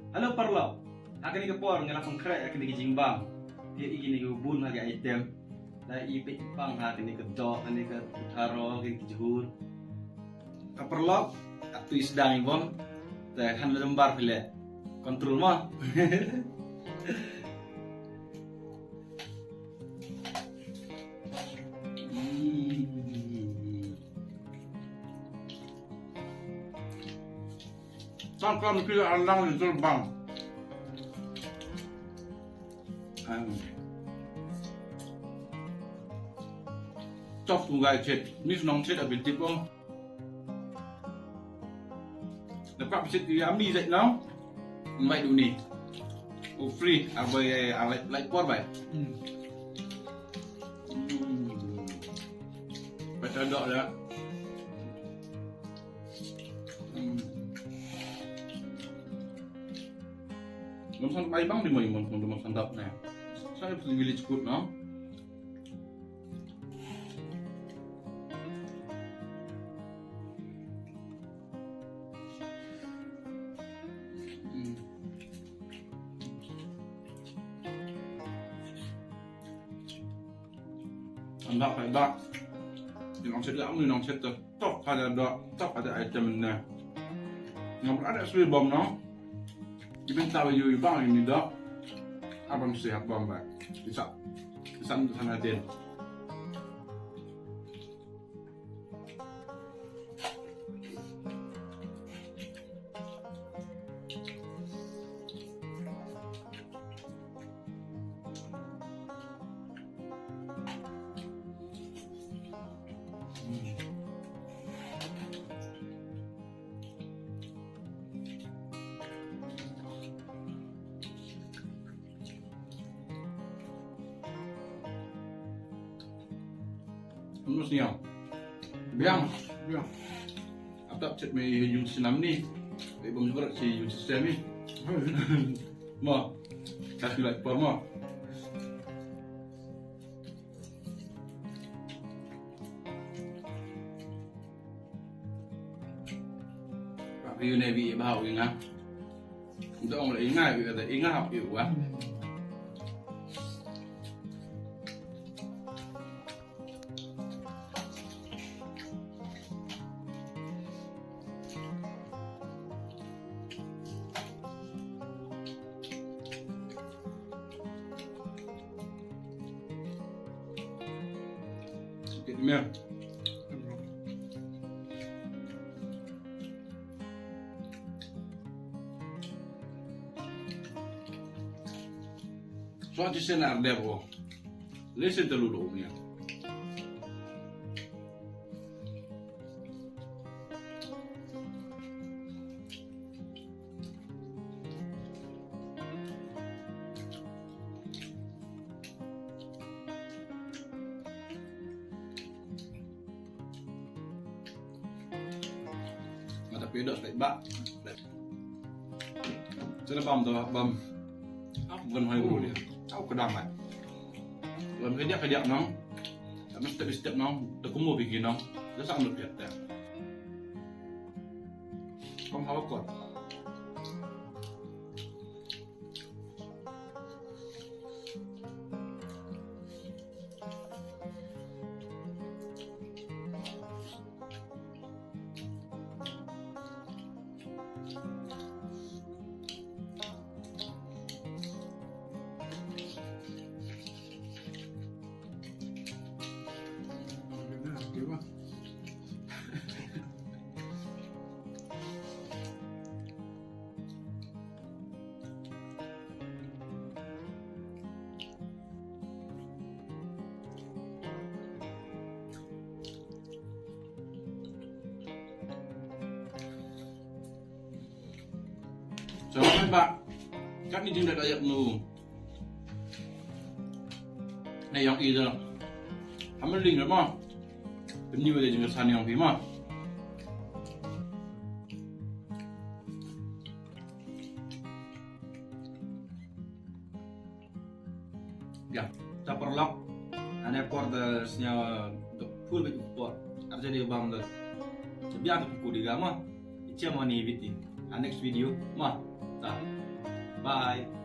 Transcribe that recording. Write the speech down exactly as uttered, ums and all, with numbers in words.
Hello paralok. Ha kane ka por nga la pynkhreh ha kane ka jingbam. Te ïa kine ki bun ha ki item. La i peit pang ha kane ka doh, kane ka tharo, kane ka jhur. Ka paralok, atu i sdang i bom. Te khan la lembar phi leh. Control mo. Tang kam ki alang ni tul bang. Ang. Tok tu gai chet. Ni snong chet abit tip ong. Dapat bisit ïa mi zat nong. Mai duni. Oh, free, abai, eh, alai, lai por bai. Hmm. Hmm. Baca doa ya. Hmm. Ngam san bai bang di mai, ngam, ngam san dap na. Saya pergi village food, no? Anda kai dak. Di nong chet dak, di nong chet dak. Tok ada dak, tok ada item ne. Ngam ada sui bom no. Ibn tahu yu ibang ini dak. Abang sihat bom ba. Bisa. Bisa sana din. Anu sini ya. Biang, biang. Atap chet me yung sinam ni. Ibu mesti berat si yung sistem ni. Mo. Kasi like por mo. Pak yu ne bi ba wi nga. Dong le nga wi da nga hap yu wa. Sikit mer. So ti sen ar debo. Listen to lulu umia. Phi dok stek ba. Sila bam tu bam. Ap ban hai bru dia. Au kedang ai. Bam kediak kediak nong. Bam step step nong. Tekumu bigi nong. Dah sang lut dia. Kom hawa kot. So, ba, kat ni jing da yak nu. Na yang i da. Hamal ling da ma. Pynyu da jing ka san yang pi ma. Ya, ta paralok. Ane por da snya da full bit por. Arja de bam da. Biang da ku di gama. Ichia ma ni biti. A next video ma. Ta. Bye.